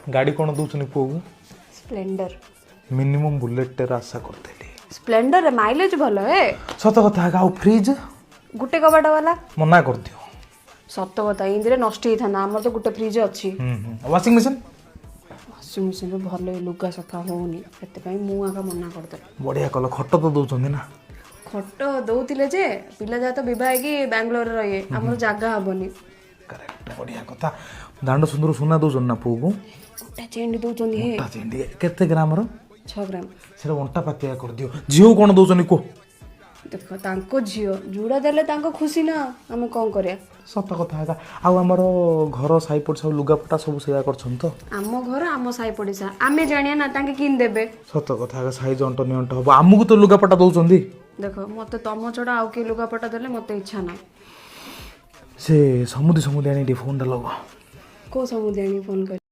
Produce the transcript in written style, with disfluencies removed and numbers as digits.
ଗାଡ଼ି କ'ଣ ଦଉଛନ୍ତି ପୁଅକୁ? ସ୍ପ୍ଲେଣ୍ଡର। ମିନିମମ୍ ବୁଲେଟର ଆଶା କରିଥିଲି। ସ୍ପ୍ଲେଣ୍ଡର ମାଇଲେଜ ଭଲ ହେ। ସତ କଥା। ଆଉ ଫ୍ରିଜ୍? ଗୋଟେ କବାଟ ବାଲା। ମନା କରିଦିଅ। ସତ କଥା, ଇନ୍ଦିରେ ନଷ୍ଟ ହେଇଥାନ୍ତା। ଆମର ତ ଗୋଟେ ଫ୍ରିଜ୍ ଅଛି। Washing machine? ୱାସିଂ ମେସିନ୍ରେ ଭଲ ଲୁଗା ସଫା ହଉନି, ସେଥିପାଇଁ ମୁଁ ଆଗ ମନା କରିଦେଲି। ବଢ଼ିଆ କଲ। ଖଟ ତ ଦଉଛନ୍ତି ନା? ଖଟ ଦଉଥିଲେ ଯେ, ପିଲା ଯାହା ତ ବିବାହ ହେଇକି ବାଙ୍ଗାଲୋରରେ ରହିବେ, ଆମର ଜାଗା ହବନି। କରେକ୍ଟ, ବଢ଼ିଆ କଥା। ଦାଣ୍ଡ ସୁନ୍ଦର ସୁନା ଦଉଛନ୍ତି ନା ପୁଅକୁ? ଗୋଟା ଚେଣ୍ଡି ଦଉଛନ୍ତି ହେ। ଅଣ୍ଟା ଚେଣ୍ଡି କେତେ ଗ୍ରାମର? 6 ଗ୍ରାମ। ସେଟା ଅଣ୍ଟା ପାତିଆ କରିଦିଅ। ଝିଅକୁ କ'ଣ ଦଉଛନ୍ତି କୁହ। ଦେଖ, ତାଙ୍କ ଝିଅ ଯୋଉଟା ଦେଲେ ତାଙ୍କ ଖୁସି ନା, ଆମେ କ'ଣ କରିବା? ସତ କଥା ଏକା। ଆଉ ଆମର ଘର, ସାହି ପଡ଼ିଶା, ଲୁଗାପଟା ସବୁ ସେୟା କରିଛନ୍ତି ତ? ଆମ ଘର, ଆମ ସାହି ପଡ଼ିଶା, ଆମେ ଜାଣିବା ନା ତାଙ୍କେ କିଣି ଦେବେ। ସତ କଥା ଏକା। ସାଇଜ ଅଣ୍ଟ ନିଅଣ୍ଟ ହବ। ଆମକୁ ତ ଲୁଗାପଟା ଦଉଛନ୍ତି। ଦେଖ, ମତେ ତମ ଛଡ଼ା ଆଉ କିଏ ଲୁଗାପଟା ଦେଲେ ମତେ ଇଚ୍ଛା ନାହିଁ। ସେ ସମୁଦି ଆଣି ଟିକେ ଫୋନଟା ଲଗ। କୋଉ ସମୁଦି ଆଣି ଫୋନ କରି?